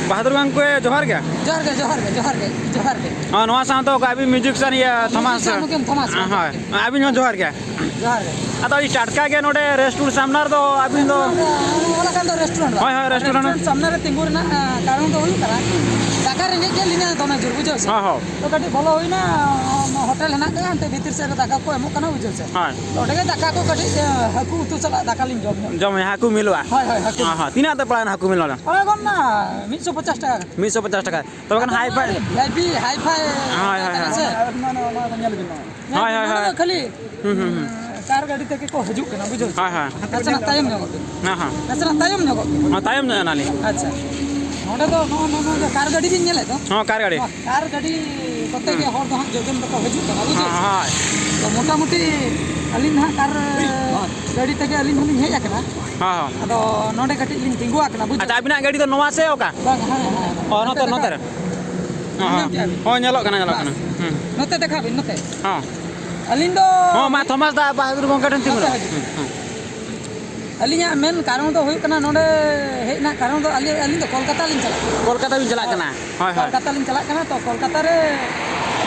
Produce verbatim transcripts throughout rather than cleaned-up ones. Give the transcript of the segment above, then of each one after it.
ᱵᱟᱦᱟᱫᱩᱨ ᱜᱚᱢᱠᱮ, ᱡᱚᱦᱟᱨ ᱜᱮ᱾ ᱡᱚᱦᱟᱨ ᱜᱮ, ᱡᱚᱦᱟᱨ ᱜᱮ, ᱡᱚᱦᱟᱨ ᱜᱮ, ᱡᱚᱦᱟᱨ ᱜᱮ᱾ ᱦᱚᱸ, ᱱᱚᱣᱟ ᱥᱟᱶᱛᱮ ᱚᱠᱟ ᱟᱹᱵᱤᱱ musician, ᱤᱭᱟᱹ, ᱛᱷᱚᱢᱟᱥ᱾ Musician ᱜᱮ, ᱛᱷᱚᱢᱟᱥ᱾ ᱦᱳᱭ, ᱟᱹᱵᱤᱱ ᱦᱚᱸ ᱡᱚᱦᱟᱨ ᱜᱮ᱾ ᱡᱚᱦᱟᱨ ᱜᱮ᱾ ᱟᱫᱚ ᱟᱹᱰᱤ ᱴᱟᱴᱠᱟ ᱜᱮ ᱱᱚᱰᱮ restaurant ᱥᱟᱢᱱᱟ ᱨᱮᱫᱚ ᱟᱹᱵᱤᱱ ᱫᱚ? Restaurant, ᱚᱱᱟ ᱠᱟᱱ ᱫᱚ restaurant ᱫᱚ᱾ ᱦᱳᱭ, ᱦᱳᱭ, restaurant᱾ Restaurant ᱥᱟᱢᱱᱟ ᱨᱮ ᱛᱤᱸᱜᱩ ᱨᱮᱱᱟᱜ, ᱟᱸ, ᱠᱟᱨᱚᱱ ᱫᱚ ᱦᱩᱭᱩᱜ ᱠᱟᱱᱟ, ᱫᱟᱠᱟ ᱨᱮᱸᱜᱮᱡ ᱜᱮ ᱞᱤᱧᱟ ᱫᱚᱢᱮ ᱡᱳᱨ, ᱵᱩᱡᱷᱟᱹᱣ ᱥᱮ? ᱦᱚᱸ, ᱦᱚᱸ᱾ ᱛᱚ ᱠᱟᱹᱴᱤᱡ ᱵᱚᱞᱚ ᱦᱩᱭᱱᱟ, ᱚᱱᱟ ᱦᱳᱴᱮᱞ ᱦᱮᱱᱟᱜ ᱜᱮᱭᱟ, ᱚᱱᱛᱮ ᱵᱷᱤᱛᱤᱨ ᱥᱮᱫ ᱨᱮ ᱫᱟᱠᱟ ᱠᱚ ᱮᱢᱚᱜ ᱠᱟᱱᱟ, ᱵᱩᱡᱷᱟᱹᱣ ᱥᱮ? ᱦᱳᱭ᱾ ᱛᱚ ᱚᱸᱰᱮ ᱜᱮ ᱫᱟᱠᱟ ᱠᱚ ᱠᱟᱹᱴᱤᱡ, ᱟᱸ, ᱦᱟᱹᱠᱩ ᱩᱛᱩ ᱥᱟᱞᱟᱜ ᱫᱟᱠᱟ ᱞᱤᱧ ᱡᱚᱢ ᱧᱚᱜ᱾ ᱡᱚᱢ, ᱦᱟᱹᱠᱩ ᱢᱤᱞᱚᱜᱼᱟ? ᱦᱳᱭ, ᱦᱳᱭ, ᱦᱟᱹᱠᱩ᱾ ᱦᱚᱸ, ᱦᱚᱸ᱾ ᱛᱤᱱᱟᱹᱜ ᱠᱟᱛᱮ ᱯᱟᱲᱟᱣᱱᱟ ᱦᱟᱹᱠᱩ ᱢᱤᱞᱚᱜᱼᱟ? ᱟᱬᱜᱚᱱ ᱢᱟ ᱢᱤᱫ ᱥᱚ ᱯᱚᱪᱟᱥ ᱴᱟᱠᱟ᱾ ᱢᱤᱫ ᱥᱚ ᱯᱚᱪᱟᱥ ᱴᱟᱠᱟ᱾ ᱛᱚᱵᱮ ᱠᱷᱟᱱ ᱟᱫᱚ hi-fi᱾ VIP, hi-fi ᱦᱳᱭ, ᱦᱳᱭ, ᱠᱟᱱᱟ ᱦᱳᱭ᱾ ᱥᱮ᱾ ᱟᱨ ᱱᱚᱣᱟ, ᱱᱚᱣᱟ, ᱱᱚᱣᱟ ᱫᱚ ᱧᱮᱞ ᱵᱤᱱ ᱱᱚᱣᱟ᱾ ᱦᱳᱭ, ᱦᱳᱭ, ᱱᱚᱰᱮ ᱦᱳᱭ᱾ ᱫᱚ ᱠᱷᱟᱹᱞᱤ, ᱦᱩᱸ, ᱦᱩᱸ, ᱦᱩᱸ᱾ ᱩᱸ, ᱠᱟᱨ ᱜᱟᱹᱰᱤ ᱛᱮᱜᱮ ᱠᱚ ᱦᱤᱡᱩᱜ ᱠᱟᱱᱟ, ᱵᱩᱡᱷᱟᱹᱣ ᱥᱮ? ᱦᱳᱭ, ᱦᱳᱭ᱾ ᱱᱟᱥᱮᱱᱟᱜ ᱛᱟᱭᱚᱢ ᱧᱚᱜᱚᱜ ᱵᱤᱱ᱾ ᱦᱮᱸ, ᱦᱮᱸ᱾ ᱱᱟᱥᱮᱱᱟᱜ ᱛᱟᱭᱚᱢ ᱧᱚᱜᱚᱜ ᱵᱤᱱ᱾ ᱦᱚᱸ, ᱛᱟᱭᱚᱢ ᱧᱚᱜ ᱮᱱᱟᱞᱤᱧ᱾ ᱟᱪᱪᱷᱟ᱾ ᱱᱚᱰᱮ ᱫᱚ ᱱᱚᱜᱼᱚ ᱱᱚᱣᱟ ᱠᱟᱨ ᱜᱟᱹᱰᱤ ᱵᱤᱱ ᱧᱮᱞᱮᱫ ᱫᱚ? ᱦᱚᱸ, ᱠᱟᱨ ᱜᱟᱹᱰᱤ᱾ ᱱᱚᱣᱟ ᱠᱟᱨ ᱜᱟᱹᱰᱤ ᱠᱚᱛᱮ ᱜᱮ ᱦᱩᱸ᱾ ᱦᱚᱲ ᱫᱚ ᱦᱟᱸᱜ ᱡᱚᱡᱚᱢ ᱫᱚᱠᱚ ᱦᱤᱡᱩᱜ ᱠᱟᱱᱟ, ᱵᱩᱡᱷᱟᱹᱣ ᱦᱚᱸ, ᱥᱮ? ᱦᱳᱭ᱾ ᱛᱚ, ᱢᱚᱴᱟᱢᱩᱴᱤ ᱟᱹᱞᱤᱧ ᱫᱚ ᱦᱟᱸᱜ ᱠᱟᱨ ᱜᱟᱹᱰᱤ ᱛᱮᱜᱮ ᱟᱹᱞᱤᱧ ᱦᱚᱸᱞᱤᱧ ᱦᱮᱡ ᱟᱠᱟᱱᱟ᱾ ᱦᱚᱸ, ᱦᱚᱸ᱾ ᱟᱫᱚ ᱱᱚᱰᱮ ᱠᱟᱹᱴᱤᱡ ᱞᱤᱧ ᱛᱤᱸᱜᱩ ᱟᱠᱟᱱᱟ, ᱵᱩᱡᱷᱟᱹᱣ᱾ ᱟᱪᱪᱷᱟ, ᱟᱹᱵᱤᱱᱟᱜ ᱜᱟᱹᱰᱤ ᱫᱚ ᱱᱚᱣᱟ ᱥᱮ ᱚᱠᱟ? ᱵᱟᱝ, ᱦᱮᱸ, ᱦᱮᱸ, ᱦᱮᱸ᱾ ᱚ, ᱱᱚᱛᱮ, ᱱᱚᱛᱮ, ᱱᱚᱛᱮ ᱨᱮ᱾ ᱦᱮᱸ, ᱦᱮᱸ᱾ ᱧᱟᱢ ᱠᱮᱜᱼᱟ ᱵᱤᱱ? ᱦᱚᱸ, ᱧᱮᱞᱚᱜ ᱠᱟᱱᱟ, ᱧᱮᱞᱚᱜ ᱵᱟᱥ᱾ ᱠᱟᱱᱟ᱾ ᱦᱩᱸ᱾ ᱱᱚᱛᱮ ᱫᱮᱠᱷᱟᱣ ᱵᱤᱱ, ᱱᱚᱛᱮ᱾ ᱦᱚᱸ᱾ ᱟᱹᱞᱤᱧ ᱫᱚ ᱦᱚᱸ, ᱢᱟ, ᱛᱷᱚᱢᱟᱥ ᱫᱟ, ᱵᱟᱦᱟᱫᱩᱨ ᱜᱚᱢᱠᱮ ᱴᱷᱮᱱ ᱛᱤᱸᱜᱩᱱᱟ᱾ ᱱᱚᱛᱮ ᱦᱤᱡᱩᱜ ᱦᱩᱸ, ᱵᱤᱱ᱾ ᱦᱩᱸ᱾ ᱟᱹᱞᱤᱧᱟᱜ ᱢᱮᱱ ᱠᱟᱨᱚᱱ ᱫᱚ ᱦᱩᱭᱩᱜ ᱠᱟᱱᱟ, ᱱᱚᱰᱮ ᱦᱮᱡ ᱨᱮᱱᱟᱜ ᱠᱟᱨᱚᱱ ᱫᱚ ᱟᱹᱞᱤᱧ, ᱟᱹᱞᱤᱧ ᱫᱚ ᱠᱳᱞᱠᱟᱛᱟ ᱞᱤᱧ ᱪᱟᱞᱟᱜ ᱠᱟᱱᱟ᱾ ᱠᱳᱞᱠᱟᱛᱟ ᱵᱤᱱ ᱪᱟᱞᱟᱜ ᱦᱳᱭ᱾ ᱠᱟᱱᱟ? ᱦᱳᱭ, ᱦᱳᱭ᱾ ᱠᱳᱞᱠᱟᱛᱟ ᱞᱤᱧ ᱪᱟᱞᱟᱜ ᱠᱟᱱᱟ, ᱛᱚ ᱠᱳᱞᱠᱟᱛᱟ ᱨᱮ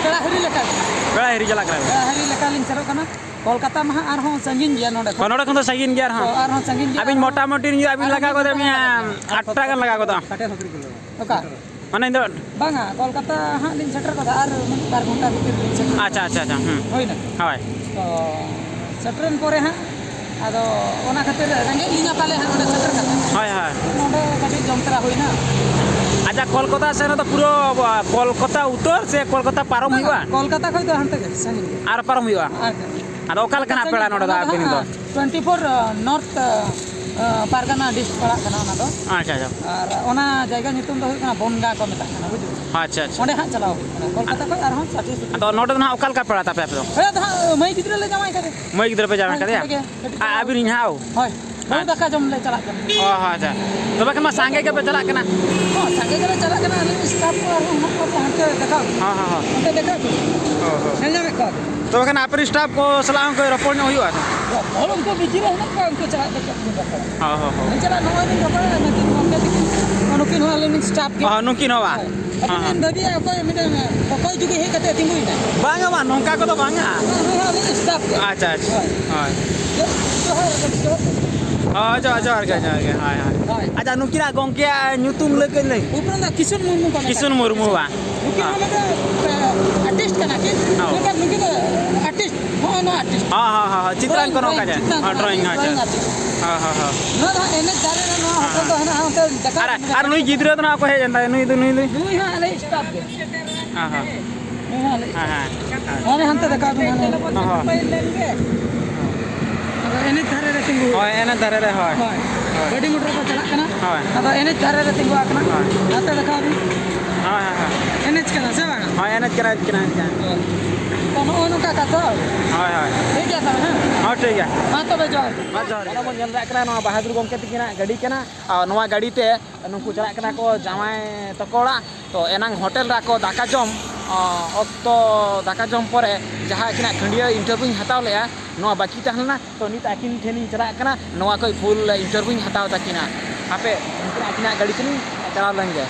ᱯᱮᱲᱟ ᱦᱤᱨᱤ ᱞᱮᱠᱟ ᱜᱮ᱾ ᱯᱮᱲᱟ ᱦᱤᱨᱤ ᱪᱟᱞᱟᱜ ᱠᱟᱱᱟ ᱵᱤᱱ? ᱯᱮᱲᱟ ᱦᱤᱨᱤ ᱞᱮᱠᱟ ᱞᱤᱧ ᱥᱮᱱᱚᱜ ᱠᱟᱱᱟ᱾ ᱠᱳᱞᱠᱟᱛᱟ ᱢᱟ ᱦᱟᱸᱜ ᱟᱨᱦᱚᱸ ᱥᱟᱺᱜᱤᱧ ᱜᱮᱭᱟ ᱱᱚᱰᱮ ᱠᱷᱚᱱ᱾ ᱦᱳᱭ, ᱱᱚᱰᱮ ᱠᱷᱚᱱ ᱫᱚ ᱥᱟᱺᱜᱤᱧ ᱜᱮᱭᱟ ᱟᱨᱦᱚᱸ᱾ ᱛᱚ ᱟᱨᱦᱚᱸ ᱥᱟᱺᱜᱤᱧ ᱜᱮᱭᱟ, ᱟᱹᱵᱤᱱ ᱟᱨᱦᱚᱸ ᱢᱚᱴᱟᱢᱩᱴᱤ ᱟᱹᱵᱤᱱ ᱞᱟᱜᱟᱣ ᱜᱚᱫᱟ ᱵᱤᱱ ᱟᱴ ᱴᱟ ᱜᱟᱱ ᱞᱟᱜᱟᱣ ᱜᱚᱫᱚᱜᱼᱟ᱾ ᱚᱠᱟ? ᱢᱟᱱᱮ ᱤᱧ ᱫᱚ ᱵᱟᱝᱟ, ᱠᱳᱞᱠᱟᱛᱟ ᱦᱟᱸᱜ ᱞᱤᱧ ᱥᱮᱴᱮᱨ ᱜᱚᱫᱟ, ᱟᱨ ᱢᱤᱫ ᱵᱟᱨ ᱜᱷᱚᱱᱴᱟ ᱵᱷᱤᱛᱤᱨ ᱨᱮᱞᱤᱧ ᱥᱮᱴᱮᱨ ᱜᱚᱫᱟ᱾ ᱟᱪᱪᱷᱟ, ᱟᱪᱪᱷᱟ, ᱟᱪᱪᱷᱟ, ᱦᱩᱸ᱾ ᱦᱩᱭᱱᱟ? ᱦᱳᱭ᱾ ᱛᱚ, ᱥᱮᱴᱮᱨᱮᱱ ᱯᱚᱨᱮ ᱦᱟᱸᱜ, ᱟᱫᱚ ᱚᱱᱟ ᱠᱷᱟᱹᱛᱤᱨ ᱨᱮᱸᱜᱮᱡ ᱞᱤᱧᱟ ᱯᱟᱞᱮ ᱦᱟᱸᱜ ᱱᱚᱰᱮ ᱥᱮᱴᱮᱨ ᱠᱟᱛᱮ᱾ ᱦᱳᱭ, ᱦᱳᱭ᱾ ᱱᱚᱰᱮ ᱠᱟᱹᱴᱤᱡ ᱡᱚᱢ ᱛᱚᱨᱟ ᱦᱩᱭᱱᱟ᱾ ᱟᱪᱪᱷᱟ, ᱠᱳᱞᱠᱟᱛᱟ ᱥᱮᱱ ᱨᱮᱫᱚ ᱯᱩᱨᱟᱹ, ᱟ, ᱠᱳᱞᱠᱟᱛᱟ ᱩᱛᱟᱹᱨ ᱥᱮ ᱠᱳᱞᱠᱟᱛᱟ ᱯᱟᱨᱚᱢ ᱵᱟᱝᱟ, ᱦᱩᱭᱩᱜᱼᱟ? ᱠᱳᱞᱠᱟᱛᱟ ᱠᱷᱚᱡ ᱫᱚ ᱦᱟᱱᱛᱮ ᱜᱮ, ᱥᱟᱺᱜᱤᱧ ᱜᱮ᱾ ᱟᱨ ᱯᱟᱨᱚᱢ ᱦᱩᱭᱩᱜᱼᱟ? ᱟᱨ ᱟᱫᱚ ᱚᱠᱟ ᱞᱮᱠᱟᱱᱟᱜ ᱯᱮᱲᱟ ᱱᱚᱰᱮ ᱫᱚ ᱚᱱᱟ ᱫᱚ ᱟᱹᱵᱤᱱ ᱫᱚ? ᱦᱟᱸᱜ ᱴᱩᱭᱮᱱᱴᱤ ᱯᱷᱳᱨ, ᱟ, ᱱᱚᱨᱛᱷ, ᱟ, ᱟ, ᱯᱟᱨᱜᱟᱱᱟ ᱰᱤᱥᱴᱨᱤᱠᱴ ᱯᱟᱲᱟᱜ ᱠᱟᱱᱟ ᱚᱱᱟ ᱫᱚ᱾ ᱟᱪᱪᱷᱟ, ᱟᱪᱪᱷᱟ᱾ ᱟᱨ ᱚᱱᱟ ᱡᱟᱭᱜᱟ ᱧᱩᱛᱩᱢ ᱫᱚ ᱦᱩᱭᱩᱜ ᱠᱟᱱᱟ ᱵᱚᱱᱜᱟ ᱠᱚ ᱢᱮᱛᱟᱜ ᱠᱟᱱᱟ, ᱵᱩᱡᱷᱟᱹᱣ? ᱟᱪᱪᱷᱟ, ᱟᱪᱪᱷᱟ᱾ ᱚᱸᱰᱮ ᱦᱟᱸᱜ ᱪᱟᱞᱟᱣ ᱦᱩᱭᱩᱜ ᱠᱟᱱᱟ, ᱠᱳᱞᱠᱟᱛᱟ ᱠᱷᱚᱱ ᱟᱨᱦᱚᱸ ᱥᱟᱛ ᱟᱴ ᱟᱫᱚ ᱱᱚᱰᱮ ᱫᱚ ᱦᱟᱸᱜ ᱚᱠᱟ ᱞᱮᱠᱟ ᱯᱮᱲᱟ ᱛᱟᱯᱮ ᱟᱯᱮ ᱫᱚ? ᱦᱳᱭ, ᱟᱫᱚ ᱦᱟᱸᱜ ᱢᱟᱹᱭ ᱜᱤᱫᱽᱨᱟᱹ ᱞᱮ ᱡᱟᱶᱟᱭ ᱠᱟᱫᱮ᱾ ᱢᱟᱹᱭ ᱜᱤᱫᱽᱨᱟᱹ ᱯᱮ ᱡᱟᱶᱟᱭ ᱦᱳᱭ, ᱠᱟᱫᱮᱭᱟ? ᱚᱸᱰᱮ ᱜᱮ ᱠᱟᱹᱴᱤᱡ ᱟ-, ᱛᱟᱞᱟ ᱨᱮ᱾ ᱟᱹᱵᱤᱱᱤᱡ ᱦᱟᱣ? ᱦᱳᱭ, ᱵᱟᱹᱦᱩ ᱟᱪᱪᱷᱟ᱾ ᱫᱟᱠᱟ ᱡᱚᱢ ᱞᱮ ᱪᱟᱞᱟᱜ ᱠᱟᱱᱟ᱾ ᱚ, ᱦᱚᱸ, ᱟᱪᱪᱷᱟ᱾ ᱛᱚᱵᱮ ᱠᱷᱟᱱ ᱢᱟ ᱥᱟᱸᱜᱮ ᱜᱮᱯᱮ ᱪᱟᱞᱟᱜ ᱠᱟᱱᱟ᱾ ᱦᱚᱸ, ᱥᱟᱸᱜᱮ ᱜᱮᱞᱮ ᱪᱟᱞᱟᱜ ᱠᱟᱱᱟ, ᱟᱹᱞᱤᱧ ᱥᱴᱟᱯ ᱠᱚ ᱟᱨᱦᱚᱸ ᱦᱮᱱᱟᱜ ᱠᱚᱣᱟ, ᱦᱟᱱᱛᱮ ᱫᱮᱠᱷᱟᱣ ᱠᱚ᱾ ᱦᱚᱸ, ᱦᱚᱸ, ᱦᱚᱸ᱾ ᱦᱟᱱᱛᱮ ᱫᱮᱠᱷᱟᱣ ᱠᱚ᱾ ᱚ, ᱦᱚᱸ᱾ ᱧᱮᱞ ᱧᱟᱢᱮᱫ ᱠᱚᱣᱟ ᱵᱤᱱ᱾ ᱛᱚᱵᱮ ᱠᱷᱟᱱ ᱟᱯᱮ ᱨᱮᱱ ᱥᱴᱟᱯ ᱠᱚ ᱥᱟᱞᱟᱜ ᱦᱚᱸ ᱠᱟᱹᱡ ᱨᱚᱯᱚᱲ ᱧᱚᱜ ᱦᱩᱭᱩᱜᱼᱟ ᱛᱚ? ᱨᱚᱯᱚᱲ ᱩᱱᱠᱩ ᱵᱤᱡᱤ ᱨᱮ ᱦᱮᱱᱟᱜ ᱠᱚᱣᱟ, ᱩᱱᱠᱩ ᱪᱟᱞᱟᱜ ᱫᱚ ᱪᱮᱫ ᱠᱚ ᱨᱚᱯᱚᱲᱟ? ᱦᱚᱸ, ᱦᱚᱸ, ᱦᱚᱸ᱾ ᱩᱱᱤ ᱪᱟᱞᱟᱜ ᱱᱚᱜᱼᱚᱭ ᱵᱤᱱ ᱨᱚᱯᱚᱲᱟ, ᱱᱩᱠᱤᱱ ᱜᱚᱢᱠᱮ ᱛᱤᱠᱤᱱ, ᱱᱩᱠᱤᱱ ᱱᱚᱣᱟ ᱟᱹᱞᱤᱧ ᱥᱴᱟᱯ ᱜᱮ᱾ ᱚ, ᱱᱩᱠᱤᱱ ᱦᱚᱸ ᱵᱟᱝ? ᱦᱳᱭ᱾ ᱟᱹᱵᱤᱱ ᱦᱮᱸ᱾ ᱵᱤᱱ ᱫᱟᱹᱵᱤᱭᱟ ᱚᱠᱚᱭ ᱢᱤᱫᱴᱮᱱ ᱚᱠᱚᱭ ᱡᱩᱫᱤ ᱦᱮᱡ ᱠᱟᱛᱮ ᱛᱤᱸᱜᱩᱭᱮᱱᱟ? ᱵᱟᱝᱟ, ᱵᱟᱝ, ᱱᱚᱝᱠᱟ ᱠᱚᱫᱚ ᱵᱟᱝᱟ᱾ ᱦᱳᱭ, ᱦᱳᱭ, ᱟᱹᱞᱤᱧ ᱥᱴᱟᱯ ᱜᱮ᱾ ᱟᱪᱪᱷᱟ, ᱟᱪᱪᱷᱟ᱾ ᱦᱳᱭ᱾ ᱦᱳᱭ᱾ ᱡᱚᱦᱟᱨ, ᱡᱚᱦᱟᱨ᱾ ᱦᱳᱭ, ᱡᱚᱦᱟᱨ, ᱡᱚᱦᱟᱨ ᱜᱮ, ᱡᱚᱦᱟᱨ ᱜᱮ, ᱦᱳᱭ, ᱦᱳᱭ᱾ ᱦᱳᱭ᱾ ᱟᱪᱪᱷᱟ, ᱱᱩᱠᱤᱱᱟᱜ ᱜᱚᱝᱠᱮᱭᱟᱜ ᱧᱩᱛᱩᱢ ᱞᱟᱹᱭ ᱠᱟᱹᱡ ᱞᱟᱹᱭ᱾ ᱩᱯᱨᱩᱢ ᱫᱚ ᱠᱤᱥᱩᱱ ᱢᱩᱨᱢᱩ ᱠᱚ ᱢᱮᱛᱟᱭ ᱠᱤᱥᱩᱱ ᱠᱟᱱᱟ᱾ ᱢᱩᱨᱢᱩ, ᱵᱟᱝ? ᱱᱩᱠᱤᱱ ᱦᱚᱸ ᱦᱮᱸ᱾ ᱢᱤᱫᱴᱮᱱ, ᱮ, ᱟᱨᱴᱤᱥᱴ ᱠᱟᱱᱟ ᱠᱤᱱ᱾ ᱦᱳᱭ᱾ ᱢᱮᱱᱠᱷᱟᱱ ᱱᱩᱠᱤᱱ ᱫᱚ ᱟᱨᱴᱤᱥᱴ, ᱦᱚᱸᱜᱼᱚᱭ ᱱᱚᱣᱟ ᱟᱨᱴᱤᱥᱴ᱾ ᱦᱚᱸ, ᱦᱚᱸ, ᱦᱚᱸ, ᱦᱚᱸ, ᱪᱤᱛᱨᱟᱝᱠᱚᱱ ᱰᱨᱚᱭᱤᱝ, ᱚᱱᱠᱟ ᱜᱮ᱾ ᱪᱤᱛᱨᱟᱝᱠᱚᱱ ᱦᱚᱸ, ᱰᱨᱚᱭᱤᱝ, ᱟᱨᱴᱤᱥᱴ, ᱟᱪᱪᱷᱟ᱾ Drawing artist. ᱦᱚᱸ, ᱦᱚᱸ, ᱦᱚᱸ᱾ ᱱᱚᱣᱟ ᱫᱚ ᱦᱟᱸᱜ ᱮᱱᱮᱡ ᱫᱷᱟᱨᱮ ᱨᱮ, ᱱᱚᱣᱟ ᱦᱮᱸ, ᱦᱳᱴᱮᱞ ᱫᱚ ᱦᱮᱸ᱾ ᱦᱮᱱᱟᱜᱼᱟ, ᱚᱱᱛᱮ ᱫᱮᱠᱷᱟᱣ ᱟᱨ, ᱟᱹᱵᱤᱱ ᱟᱨ ᱱᱩᱭ ᱜᱤᱫᱽᱨᱟᱹ ᱫᱚ ᱱᱟᱦᱟᱜ ᱚᱠᱚᱭ ᱦᱮᱡ ᱮᱱ ᱛᱟᱭ? ᱱᱩᱭ ᱫᱚ, ᱱᱩᱭ ᱫᱚ? ᱱᱩᱭ ᱦᱚᱸ ᱟᱞᱮ ᱥᱴᱟᱯ ᱜᱮ᱾ ᱦᱮᱸ, ᱦᱮᱸ᱾ ᱱᱩᱭ ᱦᱚᱸ ᱟᱞᱮ ᱦᱮᱸ, ᱦᱮᱸ, ᱦᱮᱸ᱾ ᱦᱟᱱᱮ ᱦᱟᱱᱛᱮ ᱫᱮᱠᱷᱟᱣ ᱵᱤᱱ, ᱦᱟᱱᱮ᱾ ᱦᱚᱸ, ᱦᱚᱸ᱾ ᱟᱫᱚ ᱮᱱᱮᱡ ᱫᱷᱟᱨᱮ ᱨᱮ ᱛᱤᱸᱜᱩ᱾ ᱦᱳᱭ, ᱮᱱᱮᱡ ᱫᱷᱟᱨᱮ ᱨᱮ, ᱦᱳᱭ᱾ ᱦᱳᱭ᱾ ᱦᱳᱭ᱾ ᱜᱟᱹᱰᱤ ᱢᱚᱴᱚᱨ ᱠᱚ ᱪᱟᱞᱟᱜ ᱠᱟᱱᱟ᱾ ᱦᱳᱭ᱾ ᱟᱫᱚ ᱮᱱᱮᱡ ᱫᱷᱟᱨᱮ ᱨᱮ ᱛᱤᱸᱜᱩ ᱟᱠᱟᱱᱟ᱾ ᱦᱳᱭ᱾ ᱦᱟᱱᱛᱮ ᱫᱮᱠᱷᱟᱣ ᱵᱤᱱ᱾ ᱦᱳᱭ, ᱦᱳᱭ, ᱦᱳᱭ᱾ ᱮᱱᱮᱡ ᱠᱟᱱᱟ ᱥᱮ ᱵᱟᱝᱟ? ᱦᱳᱭ, ᱮᱱᱮᱡ ᱠᱟᱱᱟ, ᱮᱱᱮᱡ ᱠᱟᱱᱟ, ᱮᱱᱮᱡ ᱠᱟᱱᱟ᱾ ᱦᱳᱭ᱾ ᱛᱚ, ᱱᱚᱜᱼᱚ ᱱᱚᱝᱠᱟ ᱠᱟᱛᱷᱟ᱾ ᱦᱳᱭ, ᱦᱳᱭ᱾ ᱴᱷᱤᱠ ᱜᱮᱭᱟ ᱛᱚᱵᱮ, ᱦᱮᱸ? ᱦᱳᱭ, ᱴᱷᱤᱠ ᱜᱮᱭᱟ᱾ ᱢᱟ ᱛᱚᱵᱮ, ᱡᱚᱦᱟᱨ ᱜᱮ᱾ ᱢᱟ, ᱡᱚᱦᱟᱨ ᱜᱮ᱾ ᱚᱱᱟ ᱵᱚᱱ ᱧᱮᱞ ᱫᱟᱲᱮᱭᱟᱜ ᱠᱟᱱᱟ, ᱱᱚᱣᱟ ᱵᱟᱦᱟᱫᱩᱨ ᱜᱚᱢᱠᱮ ᱛᱤᱠᱤᱱᱟᱜ ᱜᱟᱹᱰᱤ ᱠᱟᱱᱟ᱾ ᱟᱨ ᱱᱚᱣᱟ ᱜᱟᱹᱰᱤ ᱛᱮ ᱱᱩᱠᱩ ᱪᱟᱞᱟᱜ ᱠᱟᱱᱟ ᱠᱚ ᱡᱟᱶᱟᱭ ᱛᱟᱠᱚ ᱚᱲᱟᱜ᱾ ᱛᱚ, ᱮᱱᱟᱝ ᱦᱳᱴᱮᱞ ᱨᱮ ᱟᱠᱚ ᱫᱟᱠᱟ ᱡᱚᱢ, ᱚ, ᱚᱠᱛᱚ ᱫᱟᱠᱟ ᱡᱚᱢ ᱯᱚᱨᱮ ᱡᱟᱦᱟᱸ ᱟᱹᱠᱤᱱᱟᱜ ᱠᱷᱟᱹᱱᱰᱤᱭᱟᱹ ᱤᱱᱴᱟᱨᱵᱷᱤᱭᱩᱧ ᱦᱟᱛᱟᱣ ᱞᱮᱜᱼᱟ, ᱱᱚᱣᱟ ᱵᱟᱹᱠᱤ ᱛᱟᱦᱮᱸ ᱞᱮᱱᱟ᱾ ᱛᱚ, ᱱᱤᱛ ᱟᱹᱠᱤᱱ ᱴᱷᱮᱱᱤᱧ ᱪᱟᱞᱟᱜ ᱠᱟᱱᱟ, ᱱᱚᱣᱟ ᱠᱷᱚᱡ ᱯᱷᱩᱞ ᱤᱱᱴᱟᱨᱵᱷᱤᱭᱩᱧ ᱦᱟᱛᱟᱣ ᱛᱟᱹᱠᱤᱱᱟ᱾ ᱦᱟᱯᱮ, ᱩᱱᱠᱤᱱ ᱟᱹᱠᱤᱱᱟᱜ ᱜᱟᱹᱰᱤ ᱴᱷᱮᱱᱤᱧ ᱪᱟᱞᱟᱣ ᱞᱮᱱ ᱜᱮ᱾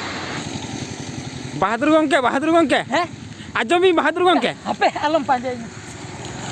ᱵᱟᱦᱟᱫᱩᱨ ᱜᱚᱢᱠᱮ, ᱵᱟᱦᱟᱫᱩᱨ ᱜᱚᱢᱠᱮ᱾ ᱦᱮᱸ? ᱟᱸᱡᱚᱢ ᱵᱤᱱ ᱵᱟᱦᱟᱫᱩᱨ ᱜᱚᱢᱠᱮ᱾ ᱦᱟᱯᱮ, ᱟᱞᱚᱢ ᱯᱟᱸᱡᱟᱭᱤᱧᱟ᱾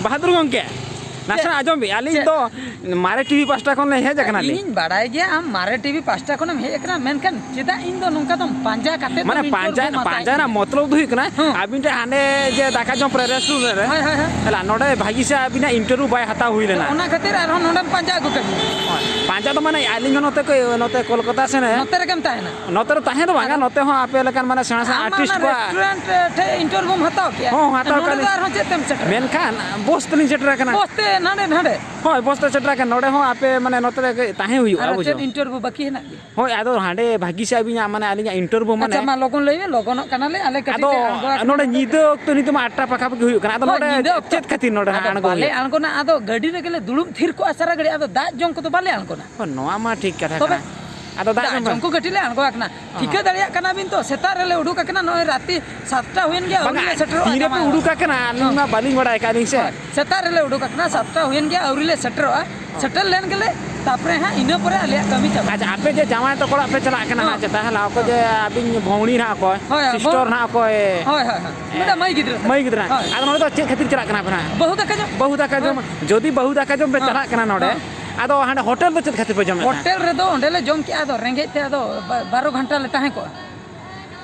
ᱵᱟᱦᱟᱫᱩᱨ ᱜᱚᱢᱠᱮ, ᱪᱮᱫ? ᱱᱟᱥᱮᱱᱟᱜ ᱟᱸᱡᱚᱢ ᱵᱤᱱ, ᱟᱹᱞᱤᱧ ᱪᱮᱫ? ᱫᱚ ᱢᱟᱨᱮ ᱴᱤᱵᱷᱤ ᱯᱟᱥᱴᱟ ᱠᱷᱚᱱ ᱞᱤᱧ ᱦᱮᱡ ᱟᱠᱟᱱᱟᱞᱤᱧ᱾ ᱤᱧᱤᱧ ᱵᱟᱲᱟᱭ ᱜᱮᱭᱟ ᱟᱢ ᱢᱟᱨᱮ ᱴᱤᱵᱷᱤ ᱯᱟᱥᱴᱟ ᱠᱷᱚᱱᱮᱢ ᱦᱮᱡ ᱟᱠᱟᱱᱟ, ᱢᱮᱱᱠᱷᱟᱱ ᱪᱮᱫᱟᱜ ᱤᱧ ᱫᱚ ᱱᱚᱝᱠᱟ ᱫᱚᱢ ᱯᱟᱸᱡᱟ ᱠᱟᱛᱮ ᱢᱟᱱᱮ ᱫᱚᱢ ᱯᱟᱸᱡᱟ, ᱤᱱᱴᱟᱨᱵᱷᱤᱣ ᱦᱟᱛᱟᱣ ᱯᱟᱸᱡᱟ ᱨᱮᱱᱟᱜ ᱤᱧᱟ? ᱢᱚᱛᱞᱚᱵ ᱫᱚ ᱦᱩᱭᱩᱜ ᱠᱟᱱᱟ, ᱦᱮᱸ᱾ ᱟᱹᱵᱤᱱ ᱴᱷᱮᱱ ᱦᱟᱸᱰᱮ ᱡᱮ ᱫᱟᱠᱟ ᱡᱚᱢ ᱯᱚᱨᱮ ᱨᱮᱥᱴᱩᱨᱮᱱᱴ ᱨᱮ, ᱦᱳᱭ, ᱦᱳᱭ, ᱦᱳᱭ᱾ ᱦᱮᱞᱟ, ᱱᱚᱰᱮ ᱵᱷᱟᱹᱜᱤ ᱥᱮ ᱟᱹᱵᱤᱱᱟᱜ ᱤᱱᱴᱟᱨᱵᱷᱤᱣ ᱵᱟᱭ ᱦᱟᱛᱟᱣ ᱦᱩᱭ ᱞᱮᱱᱟ᱾ ᱚᱱᱟ ᱠᱷᱟᱹᱛᱤᱨ ᱟᱨᱦᱚᱸ ᱱᱚᱰᱮᱢ ᱯᱟᱸᱡᱟ ᱟᱹᱜᱩ ᱠᱟᱹᱫᱤᱧᱟ᱾ ᱦᱳᱭ, ᱯᱟᱸᱡᱟ ᱫᱚ ᱢᱟᱱᱮ ᱟᱹᱞᱤᱧ ᱦᱚᱸ ᱱᱚᱛᱮ ᱠᱚ, ᱱᱚᱛᱮ ᱠᱳᱞᱠᱟᱛᱟ ᱥᱮᱱ ᱨᱮ᱾ ᱱᱚᱛᱮ ᱨᱮᱜᱮᱢ ᱛᱟᱦᱮᱱᱟ? ᱱᱚᱛᱮ ᱨᱮ ᱛᱟᱦᱮᱸ ᱫᱚ ᱵᱟᱝᱟ, ᱟᱫᱚ ᱱᱚᱛᱮ ᱦᱚᱸ ᱟᱯᱮ ᱞᱮᱠᱟᱱ ᱢᱟᱱᱮ ᱥᱮᱬᱟ ᱥᱮᱬᱟ ᱟᱢ ᱢᱟ ᱟᱨᱴᱤᱥᱴ ᱚᱱᱟ ᱠᱚᱣᱟᱜ ᱨᱮᱥᱴᱩᱨᱮᱱᱴ ᱴᱷᱮᱡ ᱤᱱᱴᱟᱨᱵᱷᱤᱣᱢ ᱦᱟᱛᱟᱣ ᱠᱮᱜᱼᱟ᱾ ᱦᱚᱸ, ᱦᱟᱛᱟᱣ ᱱᱚᱰᱮ ᱠᱟᱜ ᱫᱚ ᱞᱤᱧ᱾ ᱟᱨᱦᱚᱸ ᱪᱮᱫ ᱛᱮᱢ ᱥᱮᱴᱮᱨᱟ? ᱢᱮᱱᱠᱷᱟᱱ ᱵᱚᱥ ᱛᱮᱞᱤᱧ ᱥᱮᱴᱮᱨ ᱟᱠᱟᱱᱟ᱾ ᱵᱚᱥ ᱛᱮ ᱱᱟᱰᱮ, ᱱᱟᱰᱮ? ᱦᱳᱭ, ᱵᱚᱥ ᱛᱮ ᱥᱮᱴᱮᱨ ᱟᱠᱟᱱᱟ᱾ ᱱᱚᱰᱮ ᱦᱚᱸ ᱟᱯᱮ ᱢᱟᱱᱮ ᱱᱚᱛᱮ ᱨᱮ ᱠᱟᱹᱡ ᱛᱟᱦᱮᱸ ᱦᱩᱭᱩᱜᱼᱟ ᱟᱨ ᱪᱮᱫ ᱵᱩᱡᱷᱟᱹᱣ᱾ ᱤᱱᱴᱟᱨᱵᱷᱤᱣ ᱵᱟᱹᱠᱤ ᱦᱮᱱᱟᱜ ᱜᱮᱭᱟ? ᱦᱳᱭ, ᱟᱫᱚ ᱦᱟᱸᱰᱮ ᱵᱷᱟᱹᱜᱤ ᱥᱮ ᱟᱹᱵᱤᱱᱟᱜ ᱢᱟᱱᱮ ᱟᱹᱞᱤᱧᱟᱜ ᱤᱱᱴᱟᱨᱵᱷᱤᱣ ᱢᱟᱱᱮ᱾ ᱟᱪᱪᱷᱟ, ᱢᱟ ᱞᱚᱜᱚᱱ ᱞᱟᱹᱭ ᱢᱮ, ᱞᱚᱜᱚᱱᱚᱜ ᱠᱟᱱᱟᱞᱮ, ᱟᱞᱮ ᱠᱟᱹᱴᱤᱡ ᱟᱫᱚ ᱞᱮ ᱟᱬᱜᱚ ᱟᱠᱟᱱᱟ ᱱᱚᱰᱮ ᱱᱚᱰᱮ᱾ ᱧᱤᱫᱟᱹ ᱚᱠᱛᱚ ᱱᱤᱛᱚᱜ ᱢᱟ ᱟᱴ ᱴᱟ ᱯᱟᱠᱟ ᱯᱟᱠᱤ ᱦᱩᱭᱩᱜ ᱠᱟᱱᱟ, ᱟᱫᱚ ᱦᱳᱭ, ᱱᱚᱰᱮ ᱧᱤᱫᱟᱹ ᱚᱠᱛᱚ᱾ ᱪᱮᱫ ᱠᱷᱟᱹᱛᱤᱨ ᱱᱚᱰᱮ ᱦᱟᱸᱜ ᱟᱫᱚ ᱟᱬᱜᱚ ᱵᱟᱞᱮ ᱦᱩᱭᱩᱜᱼᱟ? ᱟᱬᱜᱚᱱᱟ, ᱟᱫᱚ ᱜᱟᱹᱰᱤ ᱨᱮᱜᱮ ᱞᱮ ᱫᱩᱲᱩᱵ ᱛᱷᱤᱨ ᱠᱚᱜᱼᱟ ᱥᱟᱨᱟ ᱜᱷᱟᱹᱲᱤᱡ, ᱟᱫᱚ ᱫᱟᱜ ᱡᱚᱢ ᱠᱚᱫᱚ ᱵᱟᱞᱮ ᱟᱬᱜᱚᱱᱟ᱾ ᱦᱚᱸ, ᱱᱚᱣᱟ ᱢᱟ ᱴᱷᱤᱠ ᱠᱟᱛᱷᱟ ᱛᱚᱵᱮ ᱠᱟᱱᱟ᱾ ᱟᱫᱚ ᱫᱟᱜ ᱫᱟᱜ ᱡᱚᱢ ᱡᱚᱢ ᱠᱚ ᱠᱟᱹᱴᱤᱡ ᱞᱮ ᱟᱬᱜᱚ ᱟᱠᱟᱱᱟ᱾ ᱦᱚᱸ᱾ ᱴᱷᱤᱠᱟᱹ ᱫᱟᱲᱮᱭᱟᱜ ᱠᱟᱱᱟ ᱵᱤᱱ ᱛᱚ, ᱥᱮᱛᱟᱜ ᱨᱮᱞᱮ ᱩᱰᱩᱠ ᱟᱠᱟᱱᱟ, ᱱᱚᱜᱼᱚᱭ ᱨᱟᱛᱮ ᱥᱟᱛᱴᱟ ᱦᱩᱭᱮᱱ ᱜᱮᱭᱟ, ᱟᱹᱣᱨᱤ ᱵᱟᱝᱟ, ᱞᱮ ᱥᱮᱴᱮᱨᱚᱜᱼᱟ ᱛᱤᱨᱮᱯᱮ ᱡᱟᱢᱟᱭ ᱩᱰᱩᱠ ᱚᱲᱟᱜ᱾ ᱟᱠᱟᱱᱟ? ᱟᱹᱞᱤᱧ ᱦᱚᱸ᱾ ᱢᱟ ᱵᱟᱹᱞᱤᱧ ᱵᱟᱲᱟᱭ ᱟᱠᱟᱫ ᱞᱤᱧ ᱥᱮ᱾ ᱦᱳᱭ, ᱥᱮᱛᱟᱜ ᱨᱮᱞᱮ ᱩᱰᱩᱠ ᱟᱠᱟᱱᱟ, ᱥᱟᱛᱴᱟ ᱦᱩᱭᱮᱱ ᱜᱮᱭᱟ, ᱟᱹᱣᱨᱤ ᱞᱮ ᱥᱮᱴᱮᱨᱚᱜᱼᱟ᱾ ᱦᱚᱸ᱾ ᱥᱮᱴᱮᱨ ᱞᱮᱱ ᱜᱮᱞᱮ ᱛᱟᱯᱚᱨᱮ ᱦᱟᱸᱜ ᱤᱱᱟᱹ ᱯᱚᱨᱮ ᱟᱞᱮᱭᱟᱜ ᱠᱟᱹᱢᱤ ᱪᱟᱵᱟᱜᱼᱟ᱾ ᱟᱪᱪᱷᱟ, ᱟᱯᱮ ᱡᱮ ᱡᱟᱶᱟᱭ ᱛᱟᱠᱚ ᱚᱲᱟᱜ ᱯᱮ ᱪᱟᱞᱟᱜ ᱠᱟᱱᱟ ᱦᱟᱸᱜ, ᱦᱚᱸ᱾ ᱪᱮᱛᱟ ᱦᱟᱞᱟ ᱚᱠᱚᱭ ᱡᱮ ᱟᱹᱵᱤᱱ ᱵᱷᱩᱣᱲᱤ ᱱᱟᱦᱟᱜ ᱚᱠᱚᱭ, ᱦᱳᱭ, ᱦᱳᱭ, ᱥᱤᱥᱴᱚᱨ ᱵᱷᱩᱣ-, ᱱᱟᱦᱟᱜ ᱚᱠᱚᱭ, ᱦᱳᱭ, ᱦᱳᱭ, ᱦᱳᱭ᱾ ᱢᱤᱫᱴᱟᱝ ᱢᱟᱹᱭ ᱜᱤᱫᱽᱨᱟᱹ ᱛᱟᱭ᱾ ᱢᱟᱹᱭ ᱜᱤᱫᱽᱨᱟᱹ ᱦᱟᱸᱜ᱾ ᱦᱳᱭ᱾ ᱟᱫᱚ ᱱᱚᱰᱮ ᱫᱚ ᱪᱮᱫ ᱠᱷᱟᱹᱛᱤᱨ ᱪᱟᱞᱟᱜ ᱠᱟᱱᱟ ᱯᱮ ᱱᱟᱦᱟᱜ? ᱵᱟᱹᱦᱩ ᱫᱟᱠᱟ ᱡᱚᱢ᱾ ᱵᱟᱹᱦᱩ ᱫᱟᱠᱟ ᱡᱚᱢ᱾ ᱦᱳᱭ᱾ ᱡᱩᱫᱤ ᱵᱟᱹᱦᱩ ᱫᱟᱠᱟ ᱡᱚᱢ ᱯᱮ ᱦᱳᱭ᱾ ᱪᱟᱞᱟᱜ ᱠᱟᱱᱟ ᱱᱚᱰᱮ, ᱦᱳᱭ᱾ ᱟᱫᱚ ᱦᱟᱸᱰᱮ ᱦᱳᱴᱮᱞ ᱫᱚ ᱪᱮᱫ ᱠᱷᱟᱹᱛᱤᱨ ᱯᱮ ᱡᱚᱢᱮᱫ ᱛᱟᱦᱮᱸᱫ? ᱦᱳᱴᱮᱞ ᱨᱮᱫᱚ ᱚᱸᱰᱮ ᱞᱮ ᱡᱚᱢ ᱠᱮᱜᱼᱟ, ᱟᱫᱚ ᱨᱮᱸᱜᱮᱡ ᱛᱮ ᱟᱫᱚ ᱵᱟ-, ᱵᱟᱨᱚ ᱜᱷᱚᱱᱴᱟ ᱞᱮ ᱛᱟᱦᱮᱸ ᱠᱚᱜᱼᱟ᱾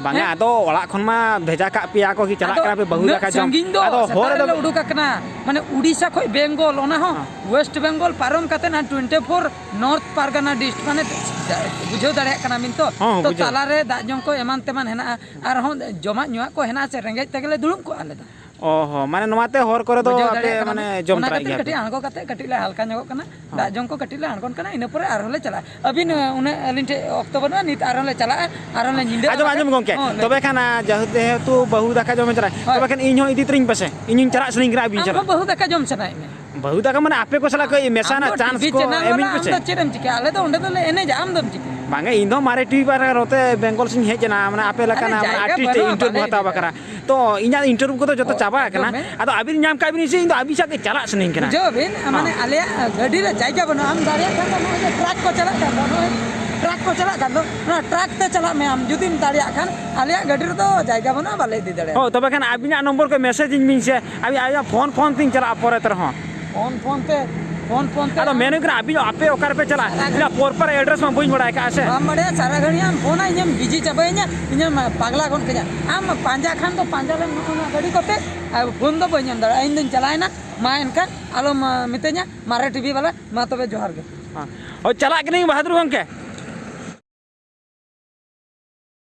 ᱵᱟᱝᱟ, ᱦᱮᱸ? ᱟᱫᱚ ᱚᱲᱟᱜ ᱠᱷᱚᱱ ᱢᱟ ᱵᱷᱮᱡᱟ ᱠᱟᱜ ᱯᱮᱭᱟ ᱠᱚ ᱠᱤ ᱪᱟᱞᱟᱜ ᱟᱫᱚ ᱠᱟᱱᱟ ᱯᱮ ᱵᱟᱹᱦᱩ ᱩᱱᱟᱹᱜ ᱫᱟᱠᱟ ᱡᱚᱢ᱾ ᱥᱟᱺᱜᱤᱧ ᱫᱚ ᱟᱫᱚ ᱦᱚᱨ ᱥᱮᱛᱟᱜ ᱨᱮᱫᱚ ᱨᱮᱞᱮ ᱩᱰᱩᱠ ᱟᱠᱟᱱᱟ, ᱢᱟᱱᱮ ᱩᱰᱤᱥᱟ ᱠᱷᱚᱱ ᱵᱮᱝᱜᱚᱞ, ᱚᱱᱟ ᱦᱚᱸ ᱦᱮᱸ᱾ ᱳᱭᱮᱥᱴ ᱵᱮᱝᱜᱚᱞ ᱯᱟᱨᱚᱢ ᱠᱟᱛᱮ ᱦᱟᱸᱜ ᱴᱩᱭᱮᱱᱴᱤ ᱯᱷᱳᱨ ᱱᱚᱨᱛᱷ ᱯᱟᱨᱜᱟᱱᱟ ᱰᱤᱥᱴ, ᱢᱟᱱᱮ ᱵᱩᱡᱷᱟᱹᱣ ᱫᱟᱲᱮᱭᱟᱜ ᱠᱟᱱᱟ ᱵᱤᱱ ᱛᱚ᱾ ᱦᱚᱸ, ᱦᱚᱸ, ᱛᱚ ᱵᱩᱡᱷᱟᱹᱣ᱾ ᱛᱟᱞᱟᱨᱮ ᱫᱟᱜ ᱡᱚᱢ ᱠᱚ ᱮᱢᱟᱱ ᱛᱮᱢᱟᱱ ᱦᱮᱱᱟᱜᱼᱟ, ᱟᱨᱦᱚᱸ ᱡᱚᱢᱟᱜ ᱧᱩᱣᱟᱜ ᱠᱚ ᱦᱮᱱᱟᱜᱼᱟ ᱥᱮ, ᱨᱮᱸᱜᱮᱡ ᱛᱮᱜᱮᱞᱮ ᱫᱩᱲᱩᱵ ᱠᱚᱜᱼᱟ ᱟᱞᱮ ᱫᱚ᱾ ᱚ ᱦᱚᱸ, ᱢᱟᱱᱮ ᱱᱚᱣᱟᱛᱮ ᱦᱚᱨ ᱠᱚᱨᱮ ᱫᱚ ᱵᱩᱡᱷᱟᱹᱣ ᱟᱯᱮ ᱫᱟᱲᱮᱭᱟᱜ ᱠᱟᱱᱟ ᱢᱟᱱᱮ ᱵᱤᱱ? ᱡᱚᱢ ᱚᱱᱟ ᱛᱚᱨᱟᱭ ᱠᱷᱟᱹᱛᱤᱨ ᱜᱮᱭᱟ ᱯᱮ? ᱠᱟᱹᱴᱤᱡ ᱟᱬᱜᱚ ᱠᱟᱛᱮ ᱠᱟᱹᱴᱤᱡ ᱞᱮ ᱦᱟᱞᱠᱟ ᱧᱚᱜᱚᱜ ᱠᱟᱱᱟ, ᱦᱚᱸ᱾ ᱫᱟᱜ ᱡᱚᱢ ᱠᱚ ᱠᱟᱹᱴᱤᱡ ᱞᱮ ᱟᱬᱜᱚᱱ ᱠᱟᱱᱟ, ᱤᱱᱟᱹ ᱯᱚᱨᱮ ᱟᱨᱦᱚᱸ ᱞᱮ ᱪᱟᱞᱟᱜᱼᱟ᱾ ᱟᱹᱵᱤᱱ, ᱦᱚᱸ᱾ ᱩᱱᱟᱹᱜ ᱟᱹᱞᱤᱧ ᱴᱷᱮᱱ ᱚᱠᱛᱚ ᱵᱟᱹᱱᱩᱜᱼᱟ, ᱱᱤᱛ ᱟᱨᱦᱚᱸ ᱞᱮ ᱪᱟᱞᱟᱜᱼᱟ, ᱟᱨᱦᱚᱸ ᱞᱮ ᱧᱤᱫᱟᱹ ᱟᱸᱡᱚᱢ, ᱟᱠᱟᱫᱟ᱾ ᱟᱸᱡᱚᱢ ᱜᱚᱢᱠᱮ, ᱦᱚᱸ, ᱞᱟᱹᱭ ᱛᱚᱵᱮ ᱵᱤᱱ᱾ ᱠᱷᱟᱱ, ᱟ, ᱡᱮᱦᱮᱛᱩ ᱵᱟᱹᱦᱩ ᱫᱟᱠᱟ ᱡᱚᱢ ᱪᱟᱞᱟᱜ, ᱦᱳᱭ᱾ ᱛᱚᱵᱮ ᱠᱷᱟᱱ ᱤᱧ ᱦᱚᱸ ᱤᱫᱤ ᱛᱚᱨᱟᱧ ᱯᱮᱥᱮ, ᱤᱧ ᱦᱚᱸᱧ ᱪᱟᱞᱟᱜ ᱥᱟᱱᱟᱧ ᱠᱟᱱᱟ ᱟᱹᱵᱤᱱ ᱟᱢ ᱥᱟᱞᱟᱜ᱾ ᱦᱚᱸ ᱵᱟᱹᱦᱩ ᱫᱟᱠᱟ ᱡᱚᱢ ᱥᱟᱱᱟᱭᱮᱫ ᱢᱮᱭᱟ? ᱵᱟᱹᱦᱩ ᱫᱟᱠᱟ ᱢᱟᱱᱮ ᱟᱯᱮ ᱠᱚ ᱥᱟᱞᱟᱜ ᱠᱟᱹᱡ ᱢᱮᱥᱟ ᱟᱢ ᱨᱮᱱᱟᱜ ᱫᱚ chance ᱴᱤᱵᱷᱤ ᱠᱚ ᱪᱮᱱᱮᱞ ᱮᱢᱤᱧ ᱵᱟᱞᱟ ᱟᱢ ᱯᱮᱥᱮ᱾ ᱫᱚ ᱪᱮᱫ ᱮᱢ ᱪᱤᱠᱟᱹᱭᱟ? ᱟᱞᱮ ᱫᱚ ᱚᱸᱰᱮ ᱫᱚᱞᱮ ᱮᱱᱮᱡᱟ, ᱟᱢ ᱫᱚᱢ ᱪᱤᱠᱟᱹᱭᱟ? ᱵᱟᱝᱟ, ᱤᱧ ᱫᱚ ᱢᱟᱨᱮ ᱴᱤᱵᱷᱤ ᱯᱟᱦᱴᱟ ᱱᱚᱛᱮ ᱵᱮᱝᱜᱚᱞ ᱥᱮᱫ ᱤᱧ ᱦᱮᱡ ᱮᱱᱟ, ᱢᱟᱱᱮ ᱟᱯᱮ ᱟᱨᱮ ᱞᱮᱠᱟᱱᱟᱜ, ᱢᱟᱱᱮ, ᱡᱟᱭᱜᱟ ᱟᱨᱴᱤᱥᱴ ᱵᱟᱹᱱᱩᱜᱼᱟ, ᱤᱱᱴᱟᱨᱵᱷᱤᱭᱩ ᱵᱟᱞᱮ ᱦᱟᱛᱟᱣ ᱤᱫᱤ ᱵᱟᱠᱷᱨᱟ᱾ ᱫᱟᱲᱮᱭᱟᱜᱼᱟ᱾ ᱛᱚ ᱤᱧᱟᱹᱜ ᱤᱱᱴᱟᱨᱵᱷᱤᱭᱩ ᱠᱚᱫᱚ ᱡᱚᱛᱚ ᱚ, ᱪᱟᱵᱟ ᱟᱠᱟᱱᱟ᱾ ᱟᱸᱡᱚᱢ ᱢᱮ᱾ ᱟᱫᱚ ᱟᱹᱵᱤᱱ ᱧᱟᱢ ᱠᱟᱜ ᱵᱤᱱ ᱥᱮ, ᱤᱧ ᱫᱚ ᱟᱹᱵᱤᱱ ᱥᱟᱶ ᱜᱮ ᱪᱟᱞᱟᱜ ᱥᱟᱱᱟᱧ ᱠᱟᱱᱟ᱾ ᱵᱩᱡᱷᱟᱹᱣ ᱵᱤᱱ, ᱦᱚᱸ᱾ ᱢᱟᱱᱮ ᱟᱞᱮᱭᱟᱜ ᱜᱟᱹᱰᱤ ᱨᱮ ᱡᱟᱭᱜᱟ ᱵᱟᱹᱱᱩᱜᱼᱟ, ᱟᱢ ᱫᱟᱲᱮᱭᱟᱜ ᱠᱷᱟᱱ ᱫᱚ ᱱᱚᱜᱼᱚᱭ ᱡᱮ ᱴᱨᱟᱠ ᱠᱚ ᱪᱟᱞᱟᱜ ᱠᱟᱱ ᱫᱚ, ᱱᱚᱜᱼᱚᱭ ᱴᱨᱟᱠ ᱠᱚ ᱪᱟᱞᱟᱜ ᱠᱟᱱ ᱫᱚ, ᱚᱱᱟ ᱴᱨᱟᱠ ᱛᱮ ᱪᱟᱞᱟᱜ ᱢᱮ ᱟᱢ ᱡᱩᱫᱤᱢ ᱫᱟᱲᱮᱭᱟᱜ ᱠᱷᱟᱱ, ᱟᱞᱮᱭᱟᱜ ᱜᱟᱹᱰᱤ ᱨᱮᱫᱚ ᱡᱟᱭᱜᱟ ᱵᱟᱹᱱᱩᱜᱼᱟ, ᱵᱟᱞᱮ ᱤᱫᱤ ᱫᱟᱲᱮᱭᱟᱜᱼᱟ᱾ ᱦᱳᱭ, ᱛᱚᱵᱮ ᱠᱷᱟᱱ ᱟᱹᱵᱤᱱᱟᱜ ᱱᱚᱢᱵᱚᱨ ᱠᱚ ᱢᱮᱥᱮᱡᱽ ᱟᱹᱧ ᱵᱤᱱ ᱥᱮ, ᱟᱹᱵᱤᱱ, ᱟᱹᱵᱤᱱᱟᱜ ᱯᱷᱳᱱ, ᱯᱷᱳᱱ ᱛᱤᱧ ᱪᱟᱞᱟᱜᱼᱟ ᱯᱚᱨᱮ ᱛᱮ ᱨᱮᱦᱚᱸ᱾ ᱯᱷᱳᱱ, ᱯᱷᱳᱱ ᱛᱮ, ᱯᱷᱳᱱ, ᱯᱷᱳᱱ ᱛᱮ ᱟᱫᱚ ᱟᱢ ᱢᱮᱱ ᱦᱩᱭᱩᱜ ᱠᱟᱱᱟ, ᱟᱹᱵᱤᱱ ᱟᱯᱮ ᱚᱠᱟ ᱨᱮᱯᱮ ᱪᱟᱞᱟᱜᱼᱟ? ᱥᱟᱨᱟ ᱜᱷᱟᱹᱲᱤᱡ ᱤᱧᱟᱹᱜ ᱯᱚᱨ ᱯᱚᱨ ᱮᱰᱨᱮᱥ ᱢᱟ ᱵᱟᱹᱧ ᱵᱟᱲᱟᱭ ᱠᱟᱜᱼᱟ ᱥᱮ᱾ ᱵᱟᱢ ᱵᱟᱲᱟᱭᱟ, ᱥᱟᱨᱟ ᱜᱷᱟᱹᱲᱤᱡ ᱟᱢ ᱯᱷᱳᱱᱟ, ᱤᱧᱮᱢ ᱵᱤᱡᱤ ᱪᱟᱵᱟᱭᱤᱧᱟ, ᱤᱧᱮᱢ ᱯᱟᱜᱽᱞᱟ ᱜᱚᱫ ᱠᱟᱹᱧᱟ᱾ ᱟᱢ ᱯᱟᱸᱡᱟ ᱠᱷᱟᱱ ᱫᱚ ᱯᱟᱸᱡᱟ ᱞᱮᱢ ᱱᱚᱜᱼᱚ ᱱᱚᱣᱟ ᱜᱟᱹᱰᱤ ᱠᱚᱛᱮ, ᱟᱨ ᱯᱷᱳᱱ ᱫᱚ ᱵᱟᱹᱧ ᱮᱢ ᱫᱟᱲᱮᱭᱟᱜᱼᱟ᱾ ᱤᱧ ᱫᱚᱧ ᱪᱟᱞᱟᱣᱮᱱᱟ, ᱢᱟ ᱮᱱᱠᱷᱟᱱ ᱟᱞᱚᱢ, ᱟ, ᱢᱤᱛᱟᱹᱧᱟ, ᱢᱟᱨᱮ ᱴᱤᱵᱷᱤ ᱵᱟᱞᱟ, ᱢᱟ ᱛᱚᱵᱮ ᱡᱚᱦᱟᱨ ᱜᱮ᱾ ᱦᱮᱸ᱾ ᱦᱳᱭ, ᱪᱟᱞᱟᱜ ᱠᱟᱹᱱᱟᱹᱧ ᱵᱟᱦᱟᱫᱩᱨ ᱜᱚᱢᱠᱮ᱾